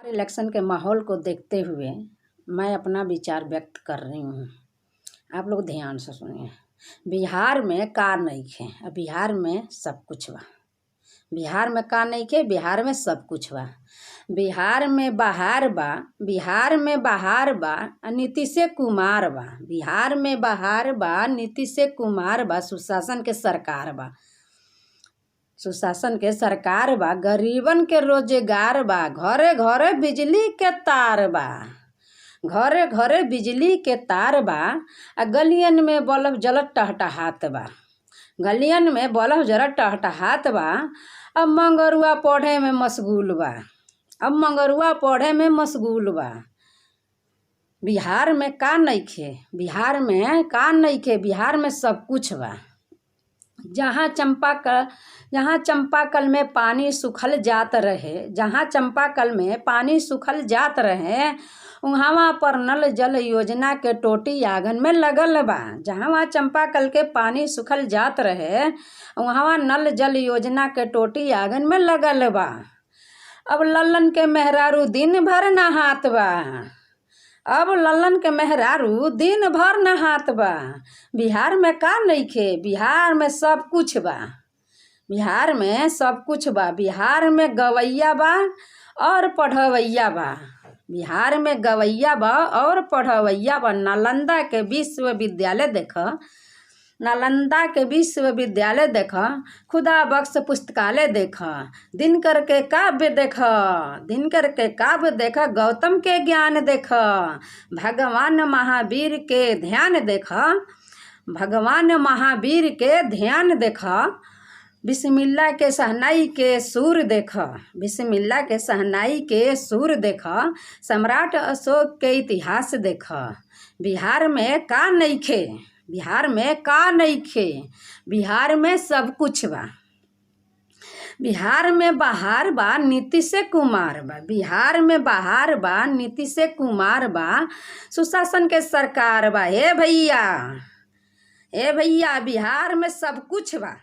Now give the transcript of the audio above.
Election के माहौल को देखते हुए मैं अपना विचार व्यक्त कर रही हूँ। आप लोग ध्यान से सुनिए। बिहार में का नइखे, बिहार में सब कुछ बा। बिहार में का नइखे, बिहार में सब कुछ बा। बिहार में बहार बा, बिहार में बहार बा, नीतीशे कुमार बा। बिहार में बहार बा, नीतीशे कुमार बा, सुशासन के सरकार बा। सुशासन के सरकार बा, गरीबन के रोजगार बा, घरे घरे बिजली के तार बा। घरे घरे बिजली के तार बा, आ गलियन में बल्ब जलत टहटहात बा। गलियन में बल्ब जलत टहटहात बा। अब मंगरुआ पढ़े में मशगूल बा। अब मंगरुआ पढ़े में मशगूल बा। बिहार में का नइखे, बिहार में का नइखे, बिहार में सब कुछ बा। जहाँ चंपाकल, जहाँ चंपाकल में पानी सुखल जात रहे, जहाँ चंपाकल में पानी सुखल जात रहे, उहवा पर नल जल योजना के टोटी आंगन में लगल बा। जहाँ चंपाकल के पानी सुखल जात रहे, उहवा नल जल योजना के टोटी आंगन में लगल बा। अब लल्लन के मेहरारू दिन भर नहात बा। अब लल्लन के मेहरारू दिन भर नहात बा। बिहार में का नइखे, बिहार में सब कुछ बा। बिहार में सब कुछ बा। बिहार में गवैया बा और पढ़वैया बा। बिहार में गवैया बा और पढ़वैया बा। नालंदा के विश्वविद्यालय देख, नालंदा के विश्वविद्यालय देख, खुदा बख्श पुस्तकालय देख, दिनकर के काव्य देख, दिनकर के काव्य देख, गौतम के ज्ञान देख, भगवान महावीर के ध्यान देख, भगवान महावीर के ध्यान देख, बिस्मिल्ला के शहनाई के सुर देख, बिस्मिल्ला के शहनाई के सुर देख, सम्राट अशोक के इतिहास देख। बिहार में का नइखे, बिहार में का नइखे, बिहार में सब कुछ बा। बिहार में बहार बा, नीतीश कुमार बा। बिहार में बहार बा, नीतीश कुमार बा, सुशासन के सरकार बा। हे भैया, हे भैया, बिहार में सब कुछ बा।